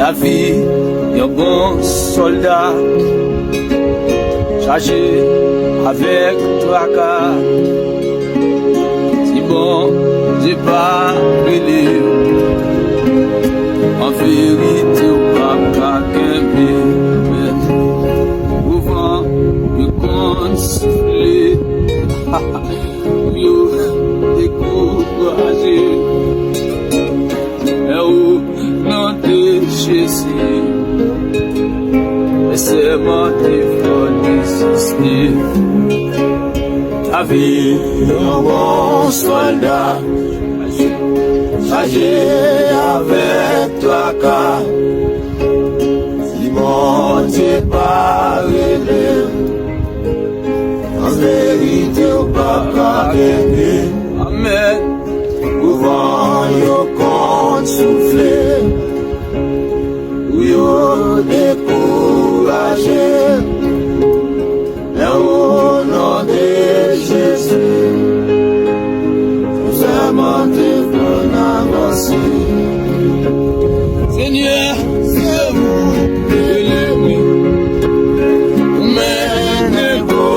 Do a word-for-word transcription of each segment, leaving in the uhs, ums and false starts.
Lavi yon bon sòlda chaje avèk traka. Si Bondye pa rele w, an verite w p ap ka kenbe. Pouvan yo konn soufle, pou yo dekouraje. Men o non de Jezi, men sèman te fò reziste. Lavi yon bon sòlda chaje avèk traka. Si Bondye pa rele, an verite w p ap ka kenbe. Amèn. Pouvan yo konn soufle, pou yo dekouraje. Men o non de Jezi, sèman te konn avanse. Senyè, se ou ki rele mwen, ou mennen gwo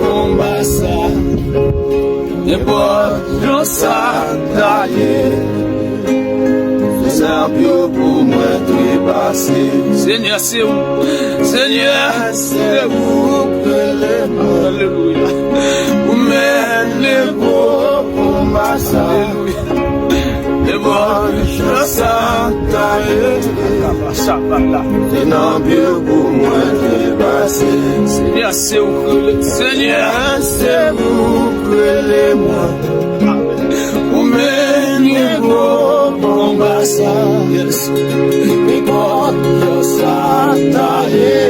konba sa. Nenpòt jan sa ta ye, se nan pye w pou mwen trepase. Senyè, se ou. Senyè, se ou k rele mwen. Alelouya. Ou mennen gwo konba sa. Alelouya. Nenpòt jan sa ta ye, se nan pye w pou mwen trepase. Senyè, se ou k rele. Senyè, se ou k rele mwen. Ou mennen gwo konba sa. Yes. Nenpòt jan sa ta ye,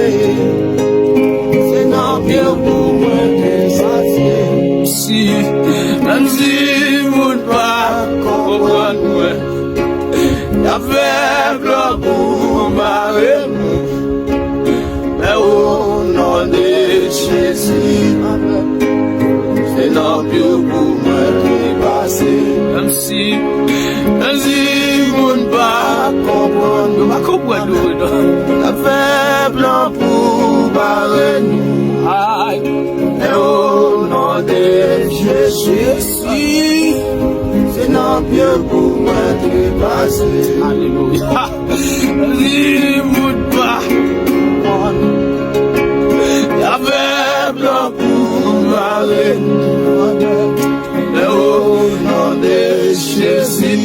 se nan pye w pou mwen trepase. Si, menm si moun pa konprann mwen, y ap fè plan pou bare mwen. Men o non de Jezi, se nan pye w pou mwen trepase. Menm si, menm si moun pa konprann, yo pa konprann nou, non. Y ap fè plan pou bare nou. Ay. Men o non de Jezi, se nan pye w pou mwen trepase. Alelouya. Li moun pa konprann. Y ap fè plan pou bare nou. Men o non de Jezi,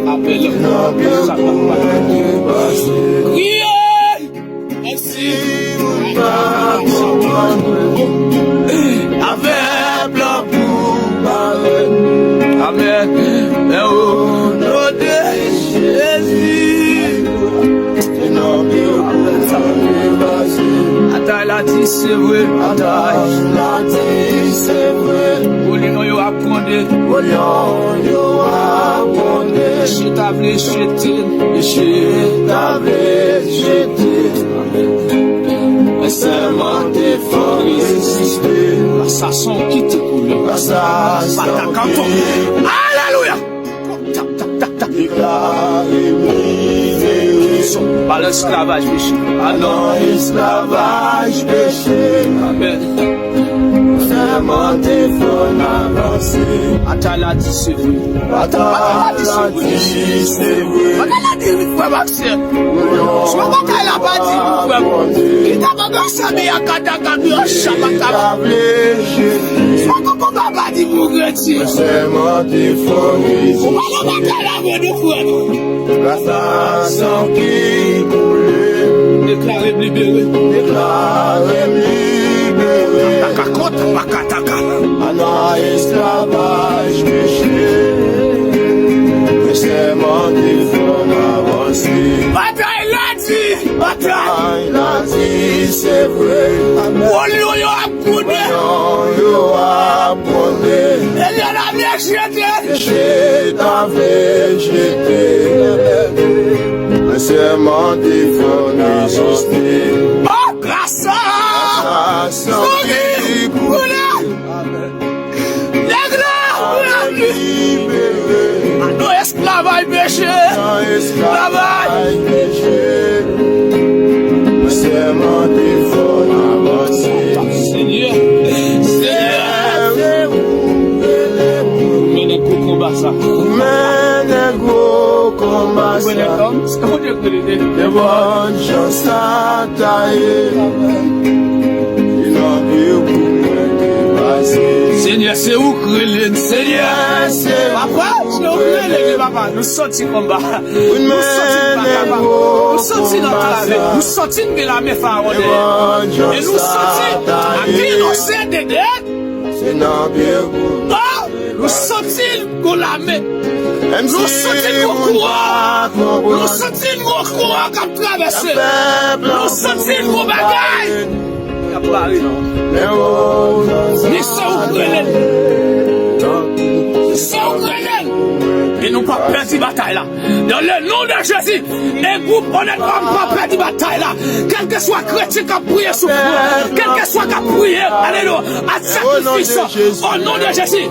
apèl nan pye w pou mwen trepase. Kriye! Mèsi, moun pa konprann. Avè plan pou bare. Amèn. Men o non de Jezi, se nan pye w pou mwen trepase. Batay la di se vre. Batay la di se vre. Kolyon yo ap gwonde. Kolyon yo ap gwonde. Peche ta vle jete. Peche ta vle jete. Men sèman te fò reziste. Asasen ki te koule. Asasen ki koule. Alelouya! Deklare m libere. Pa nan esklavaj peche. Pa nan esklavaj peche. Amèn. Sèman te fò n avanse. Batay la di se vre. Batay la di se vre. Batay la di se vre. Bagay la di vre, frè m ak sè m. Si batay la pa di vre, frè m. Kita bagay sa mi akata kabi an chapakaba. Si konba pa di vre, frè m. Sèman te fò reziste. Ou pa nan batay la vre, non, frè m. Gras a san ki koule. Deklare m libere. Deklare m libere. Takakot, pakataka. Anba esklavaj peche. Men sèman te fò m avanse. Batay la di. Batay la di se vre. Kolyon yo ap gwonde. Kolyon yo ap gwonde. Peche ta vle jete. Peche ta vle jete. Men sèman te fò n avanse. O, gras a san ki koule. Deklare m libere. Anba esklavaj peche. Anba Travay! Mwen sèmante fò n avanse. Senyè, Senyè, mennen gwo konba sa. Mennen gwo konba sa. Mennen kòm, se Bondye ki rele. Men bòn jan sa ta ye. Senyè, se ou k rele n, Senyè. Papa, se ou k rele n, papa. Nou sòti konba. Nou sòti nan makabay. Nou sòti nan antrave. Nou sòti nan lame Farawon dèyè. E nou sòti ak inonse dede. Oh, nou sòti gon lame. Nou sòti gon kouran. Nou sòti gon kouran k ap travèse. Nou sòti gon bagay k ap pare. Men se ou k rele n. Se ou k rele n. E nou p ap pèdi batay la. Dans le nom de Jésus, e gwoup Onèt Òm p ap pèdi batay la. Kèlkeswa kretyen k ap priye sou fwon, kèlkeswa k ap priye, alelouya, ak sakrifis, o non de Jezi.